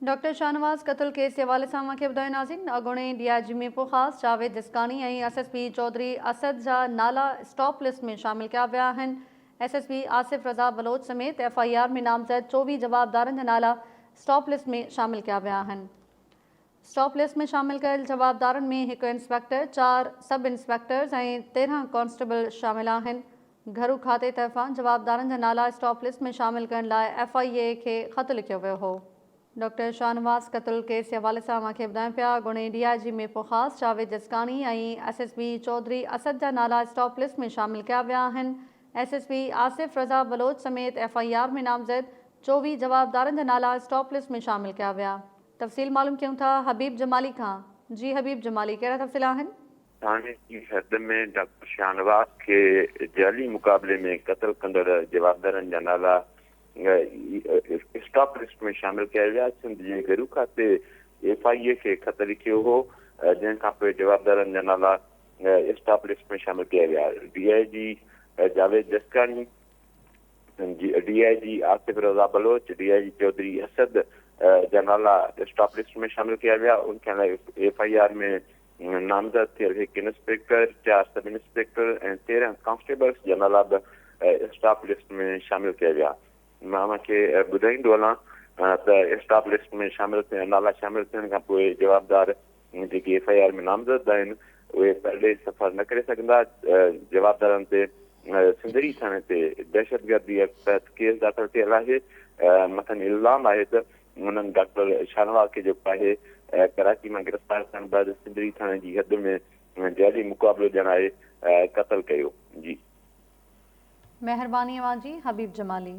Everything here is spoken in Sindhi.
ڊاڪٽر شاهنواز قتل ڪيس جي حوالي سان اوهان کي ٻڌايو ناظرين اڳوڻي ڊي I جي Mirpurkhas Javed Jiskani ۽ S S P Chaudhry Asad جا نالا اسٽاپ لسٽ ۾ شامل ڪيا ويا آهن. S S P Asif Raza Baloch سميت ايف I R ۾ نامزد 24 جوابدارن جا نالا اسٽاپ لسٽ ۾ شامل ڪيا ويا آهن. اسٽاپ لسٽ ۾ شامل ڪيل جوابدارن ۾ هڪ انسپيڪٽر، چار سب انسپيڪٽرز ۽ 13 ڪانسٽيبل شامل آهن. گهرو کاتي طرفان جوابدارن جا نالا اسٽاپ لسٽ ۾ شامل ڪرڻ لاء ايف I اي کي خط لکيو ويو هو. ڊاڪٽر شاهنواز قتل ڪيس جي حوالي سان اوهان کي ٻڌايون پيا اڳوڻي D I G Mirpurkhas Javed Jiskani ۽ S S P Chaudhry Asad جا نالا اسٽاپ لسٽ ۾ شامل ڪيا ويا آهن. S S P Asif Raza Baloch سميت ايف I R ۾ نامزد 24 جوابدارن جا نالا اسٽاپ لسٽ ۾ شامل ڪيا ويا. تفصيل معلوم ڪيون ٿا حبيب جمالي کان. جي حبيب جمالي ڪهڙا تفصيل آهن؟ ٿاڻي جي حد ۾ ڊاڪٽر شاهنواز کي جعلي مقابلي ۾ قتل ڪندڙ جوابدارن جا نالا اسٽاپ لسٽ ۾ شامل ڪيا ويا، سنڌ جي گهرو کاتي ايف I اي کي خط لکيو هو، جنهن کانپوء جوابدارن جا نالا اسٽاپ لسٽ ۾ شامل ڪيا ويا، D I G Javed Jiskani, D I G Asif Raza Baloch, D I G Chaudhry Asad جا نالا اسٽاپ لسٽ ۾ شامل ڪيا ويا، ان کان علاوه ايف I R ۾ نامزد ٿيل هڪ انسپيڪٽر، چار سب انسپيڪٽر ۽ 13 ڪانسٽيبلز جا نالا به اسٽاپ لسٽ ۾ شامل ڪيا ويا. مان اوهان کي ٻڌائيندو هلان ته اسٽاپ لسٽ ۾ شامل نالا شامل ٿيڻ کان پوء جوابدار جيڪي ايف I R ۾ نامزد آهن اهي پرڏيهه سفر نه ڪري سگهندا. جوابدارن تي سنڌڙي ٿاڻي تي دهشتگردي ايڪٽ تحت ڪيس داخل ٿيل آهي. مٿن الزام آهي ته انهن ڊاڪٽر شاهنواز کي جيڪو آهي ڪراچي مان گرفتار ٿيڻ بعد سنڌڙي ٿاڻي جي حد ۾ جعلي مقابلو ڄاڻائي قتل ڪيو. جي. مهرباني اوهان جي حبيب جمالي.